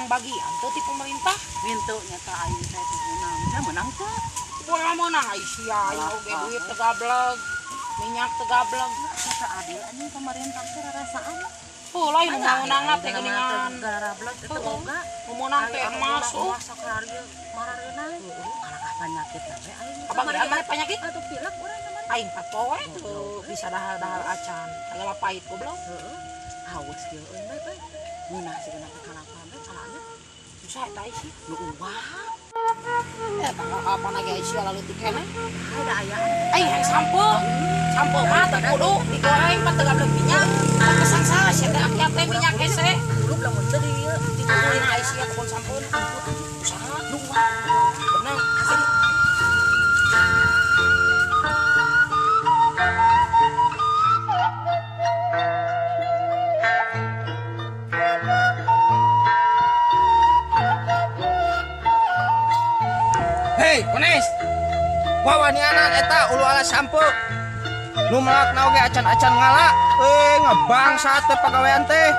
Menang bagian teu ti pemerintah. Mintu nyata aing teh teu menang. Saya menang teu? Bola menang ai sia aing oge duit teu gableg. Minyak teu gableg. Asa adil anjing pemerintah teh rarasaan. Oh, lain nu meunang teh geuningan. Garablek teh boga. Nu meunang teh emas oh. Emas sakarieu marareuna. Kalakah penyakit na we aing. Kabagian maneh penyakit? Atuh pilek urang mah. Aing patoe teu bisa dahar-dahar acan. Sagala pahit goblok. Heeh. Haus kieu euy bae bae. Ngeunah sigana teh kalapa we kalanya. Susah eta sih. Nu uwah. Eta apa lagi ai sia laleutik keneh. Ada aya. Aing hayang sampo. Sampo mah teu kudu digoreng mah teu gablek minyak. Kesan salah sia teh akiat teh minyak hese. Dulu lamun teu di ieu Ditungguin ai sia kebon sampun. Usaha nu uwah. Bener. Asli. Hei, Kones. Wawanianan eta ulu ala sampo. Nu melakna oge acan-acan ngala. Ngebangsat teh pagawean teh.